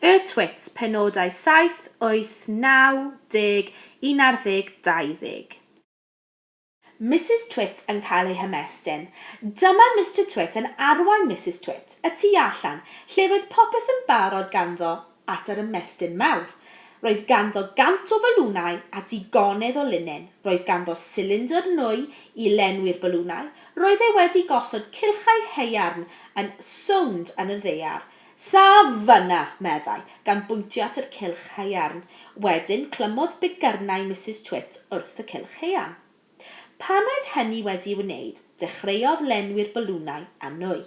Y Twits, penodau 7, 8, 9, 10, 11, 20. Misus Twit yn cael ei hymestyn. Dyma Mister Twit yn arwain Misus Twit y tu allan, lle roedd popeth yn barod ganddo at yr ymestyn mawr. Roedd ganddo gant o falwnau a digonedd o linen, roedd ganddo silindr nwy i lenwi'r balwnau, roedd e wedi gosod cylchau haearn yn sownd yn y ddaear. Saf fan'na! meddai, gan bwyntio at yr cylch haearn. Wedyn clymodd bigyrnau Misus Twit wrth y cylch haearn. Pan oedd hynny wedi'i wneud, dechreuodd lenwi'r balwnau â nwy.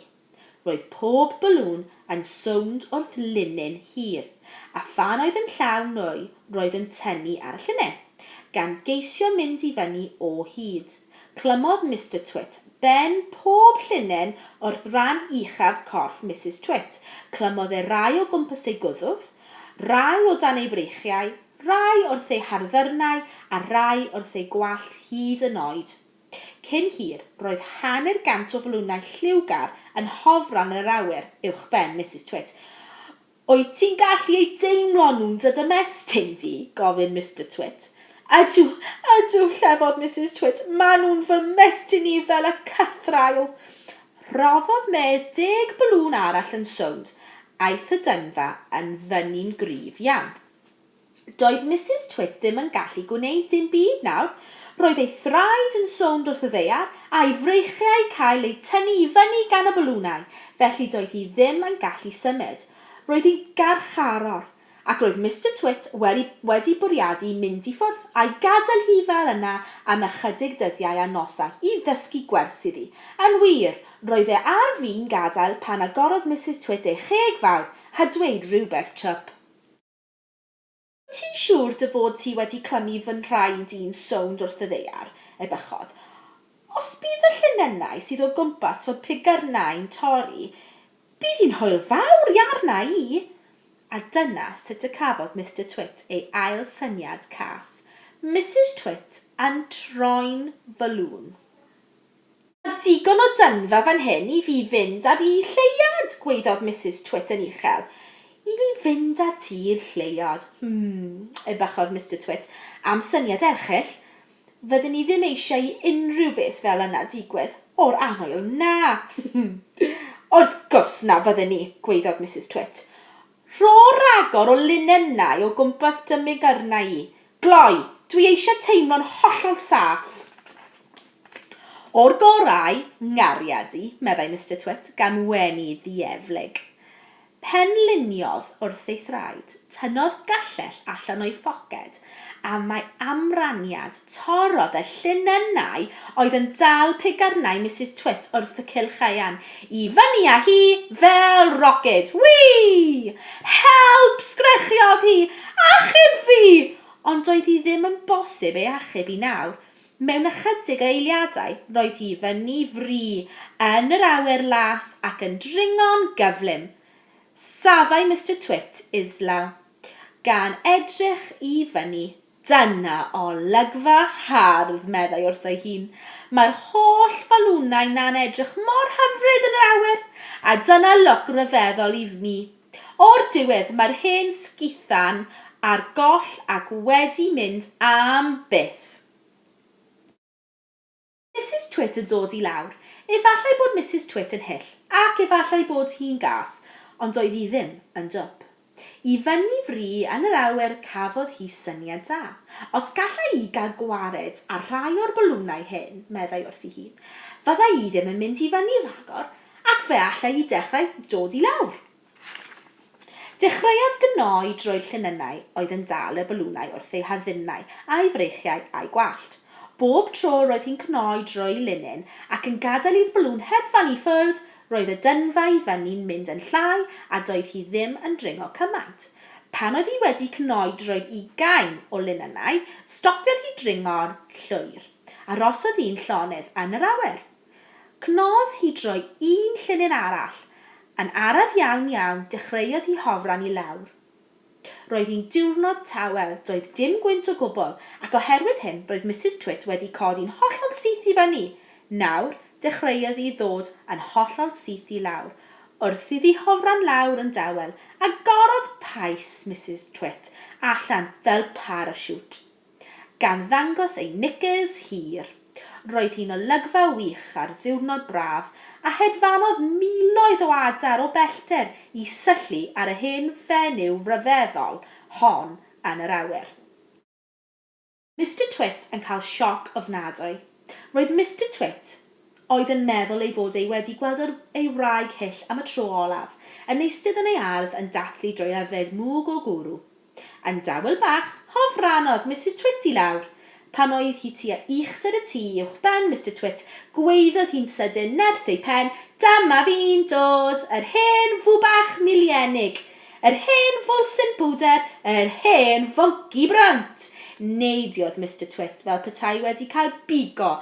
Roedd pob balŵn yn sownd wrth linyn hir, a phan oedd yn llawn nwy roedd yn tynnu ar y llinyn, gan geisio mynd i fyny o hyd. Clymodd Mister Twit ben pob llinyn wrth ran uchaf corff Misus Twit. Clymodd e rai o gwmpas ei gwddf, rai o dan ei breichiau, rai wrth ei harddyrnau a rhai wrth ei gwallt hyd yn oed. Cyn hir, roedd hanner gant o flwnau lliwgar yn hofran yn yr awyr uwchben Misus Twit. Wyt ti'n gallu eu deimlo nhw'n dy ymestyn di? gofyn Mister Twit. Ydw, ydw, llefodd Misus Twit, maen nhw'n fy mestyn i fel y cythraul. Rhoddodd medd deg balŵn arall yn sownd, aeth y dynfa yn fyny'n gryf iawn. Doedd Misus Twit ddim yn gallu gwneud dim byd nawr. Roedd ei thraed yn sownd wrth y ddaear, a'i freichiau cael eu tynnu i fyny gan y balwnau, felly doedd hi ddim yn gallu symud. Roedd hi'n garcharor, ac roedd Mister Twit wedi wedi bwriadu mynd i ffwrdd a'i gadael hi fel yna am ychydig dyddiau a nosau i ddysgu gwers iddi. Yn wir, roedd e ar fin gadael pan agorodd Misus Twit ei cheg fawr a dweud rhywbeth twp. Wyt ti'n siŵr dy fod ti wedi clymu fy nhraed i'n sownd wrth y ddaear? ebychodd. Os bydd y llinynnau sydd o gwmpas fy pigyrnau'n torri, bydd hi'n hwyl fawr arna i! A dyna sut y cafodd Mister Twit ei ail syniad cas, Misus Twit yn troi'n falŵn. Mae digon o dynfa fan hyn i fi fynd â fi i lleuad, gwaeddodd Misus Twit yn uchel. I fynd â ti i'r lleuad? Hmm, ebychodd Mister Twit, am syniad erchyll. Fydden i ddim eisiau i unrhyw beth fel yna digwydd, o'r annwyl na! Wrth gwrs na fydden ni, gwaeddodd Misus Twit. Rho ragor o linynnau o gwmpas dy migyrnau i. Gloi, dwi eisiau teimlo'n hollol saff. O'r gorau, 'nghariad i, meddai Mister Twit, gan wenu ddieflig. Penliniodd wrth ei thraed, tynnodd gyllell allan o'i phoced, a mae amraniad torrodd y llinynnau oedd yn dal pigyrnau Misus Twit wrth y cylch haearn, i fyny â hi fel roced. Wii! Help! sgrechiodd hi. Achub fi! Ond doedd hi ddim yn bosib ei achub hi nawr. Mewn ychydig o eiliadau roedd hi fyny fri yn yr awyr las ac yn dringo'n gyflym. Safai Mister Twit islaw, gan edrych i fyny. Dyna olygfa hardd, meddai wrtho'i hun. Mae'r holl falwnau 'na'n edrych mor hyfryd yn yr awyr, a dyna lwc ryfeddol i mi. O'r diwedd, mae'r hen sguthan ar goll ac wedi mynd am byth. Misus Twit yn dod i lawr. Efallai bod Misus Twit yn hyll, ac efallai bod hi'n gas, ond doedd hi ddim yn dwp. I fyny fri yn yr awyr cafodd hi syniad da. Os galla i gael gwared ar rhai o'r balwnau hyn, meddai wrthi hun, fydda i ddim yn mynd i fyny rhagor, ac fe alla i dechrau dod i lawr. Dechreuodd gnoi drwy'r llinynnau oedd yn dal y balwnau wrth ei harddunau a'i freichiau a'i gwallt. Bob tro roedd hi'n cnoi drwy linyn ac yn gadael i'r balŵn hedfan i ffwrdd, roedd y dynfa i fyny'n mynd yn llai a doedd hi ddim yn dringo cymaint. Pan oedd hi wedi cnoi drwy'r ugain o linynnau, stopiodd hi dringo'n llwyr. Arosodd hi'n llonydd yn yr awyr. Cnodd hi drwy un llinyn arall. Yn araf iawn iawn, dechreuodd hi hofran i lawr. Roedd hi'n diwrnod tawel, doedd dim gwynt o gwbl, ac oherwydd hyn roedd Misus Twit wedi codi'n hollol syth i fyny. Nawr, dechreuodd hi ddod yn hollol syth i lawr. Wrth iddi hofran lawr yn dawel, agorodd pais Misus Twit allan fel parasiwt, gan ddangos ei knickers hir. Roedd hi'n olygfa wych ar ddiwrnod braf, a hedfanodd miloedd o adar o bellter i syllu ar y hen fenyw ryfeddol hon yn yr awyr. Mister Twit yn cael sioc ofnadwy. Roedd Mister Twit, oedd yn meddwl ei fod ei wedi gweld yr ei wraig hyll am y tro olaf, yn eistedd yn ei ardd yn dathlu drwy yfed mwg o gwrw. Yn dawel bach, hofrannodd Misus Twit i lawr. Pan oedd hi tua uchder y tŷ uwchben Mister Twit, gwaeddodd hi'n sydyn nerth ei phen, Dyma fi'n dod! Yr hen fwbach milienig! Yr hen fwlsyn bwder, yr hen fwnci brwnt! Neidiodd Mister Twit fel petai wedi cael bigo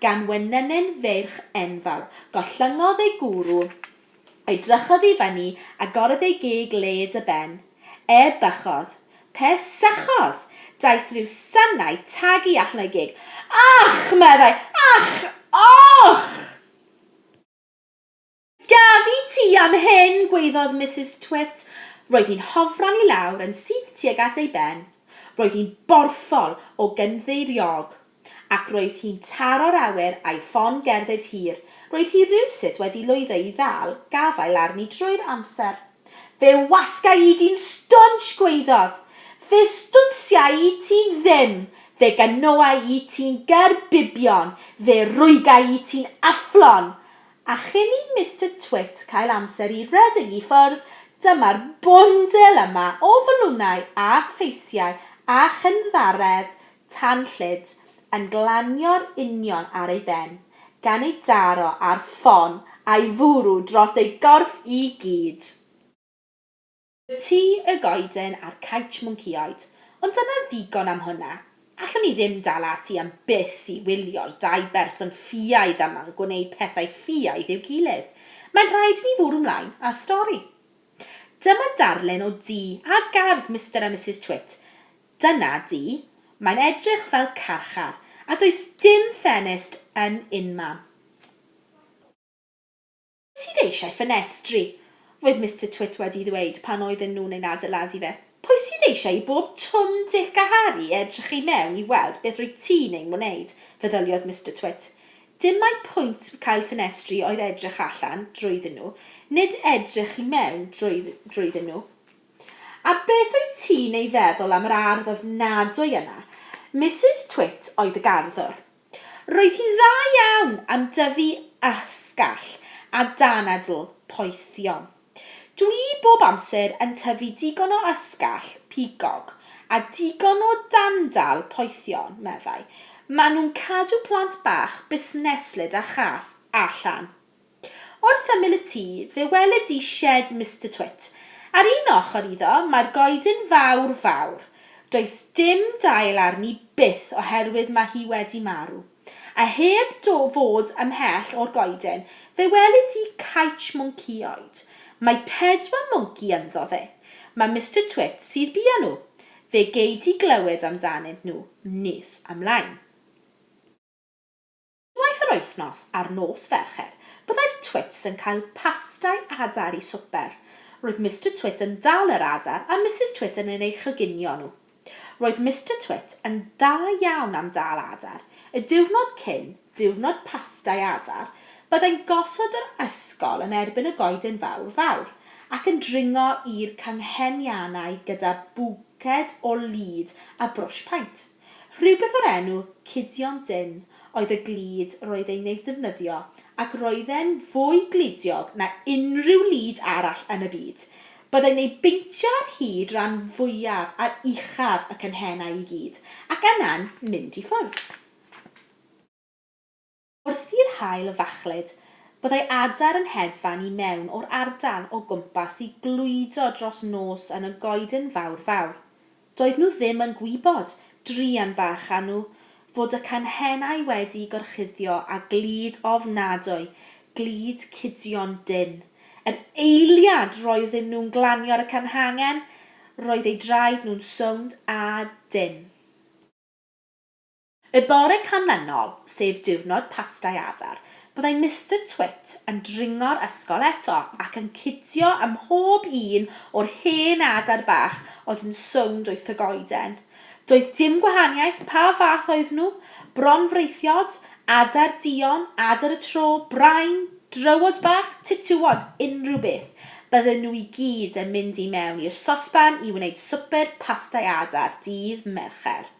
gan wenynen feirch enfawr. Gollyngodd ei gwrw, edrychodd i fyny, agorodd ei geg led y ben. Ebychodd. Pe sychodd! Daeth rhyw synau tagu allan o'i geg. Ach! meddai, ach! Och! Gaf i ti am hyn! gwaeddodd Misus Twit. Roedd hi'n hofran i lawr yn syth tuag at ei ben. Roedd hi'n borfol o gynddeiriog, ac roedd hi'n taro'r awyr â'i ffon gerdded hir. Roedd hi rywsut wedi lwyddo i ddal gafael arni drwy'r amser. Fe wasga i di'n stwnsh! gwaeddodd. Fe stwnsia i ti ddim! Fe ganoa i ti'n gyrbibion! Fe rwyga i ti'n aflon! A chyn i Mister Twit cael amser i redeg i ffwrdd, dyma'r bwndel yma o falwnau a pheisiau a chynddaredd tanllyd yn glanio'r union ar ei ben, gan ei daro ar ffon a'i fwrw dros ei gorff i gyd. Y tŷ, y goeden a'r caets mwncïoed. Ond dyna ddigon am hwnna. Allwn ni ddim dal ati am byth i wylio'r dau berson ffiaidd yma'n gwneud pethau ffiaidd i'w gilydd. Mae'n rhaid i ni fwrw mlaen â'r stori. Dyma darlun o dŷ a gardd Mister a Misus Twit. Dyna dŷ. Mae'n edrych fel carchar, a does dim ffenest yn unman. Pwy sydd eisiau ffenestri? Roedd Mister Twit wedi ddweud pan oedden nhw'n ein adeiladu fe. Pwy sydd eisiau i bob Twm, Dic a Harri edrych i mewn i weld beth rwyt ti'n ei wneud? feddyliodd Mister Twit. Dim mai pwynt cael ffenestri oedd edrych allan drwyddyn nhw, nid edrych i mewn drwyddyn nhw. A beth wyt ti'n ei feddwl am yr ardd ofnadwy yna? Misus Twit oedd y garddwr. Roedd hi'n dda iawn am dyfu ysgall a danadl poethion. Dwi bob amser yn tyfu digon o ysgall pigog a digon o dandal poethion, meddai. Maen nhw'n cadw plant bach busneslyd a chas allan. Wrth ymyl y tŷ, fe weled di sied Mister Twit. Ar un ochr iddo, mae'r goeden fawr, fawr. Does dim dail arni byth oherwydd mae hi wedi marw. A heb do fod ymhell o'r goeden, fe weled di caets mwncïoed. Mae pedwar mwnci ynddo fe. Mae Mister Twit sydd bia nhw. Fe gei di glywed amdanynt nhw nes ymlaen. Unwaith yr wythnos, ar nos Fercher, byddai'r Twits yn cael pastai adar i swper. Roedd Mister Twit yn dal yr adar a Misus Twit yn eu choginio nhw. Roedd Mister Twit yn dda iawn am dal adar. Y diwrnod cyn diwrnod pastai adar, byddai'n gosod yr ysgol yn erbyn y goeden fawr fawr, ac yn dringo i'r cangheniannau gyda bwced o lud a brwsh paent. Rhywbeth o'r enw Cydion Dyn oedd y glud roedd e'n ei ddefnyddio ac roedd e'n fwy gludiog na unrhyw lud arall yn y byd. Byddai'n ei beintio ar hyd ran fwyaf a uchaf y canghennau i gyd, ac yna'n mynd i ffwrdd. Wrth i'r haul fachlud, byddai adar yn hedfan i mewn o'r ardal o gwmpas i glwydo dros nos yn y goeden fawr fawr. Doedd nhw ddim yn gwybod, druan bach â nhw, fod y canghennau wedi gorchuddio â glud ofnadwy, glud cudion dyn. Yr eiliad roedden nhw'n glanio ar y canhangen, roedd eu draed nhw'n sownd a dyn. Y bore canlynol, sef diwrnod pastai adar, Byddai Mister Twit yn dringo'r ysgol eto ac yn cydio ym mhob un o'r hen adar bach oedd yn sownd wrth y goeden. Doedd dim gwahaniaeth pa fath oedd nhw, bronfreithiod, adar duon, adar y tro, brain, drywod bach, titwod, unrhyw beth. Bydden nhw i gyd yn mynd i mewn i'r sosban i wneud swper pastai adar dydd Mercher.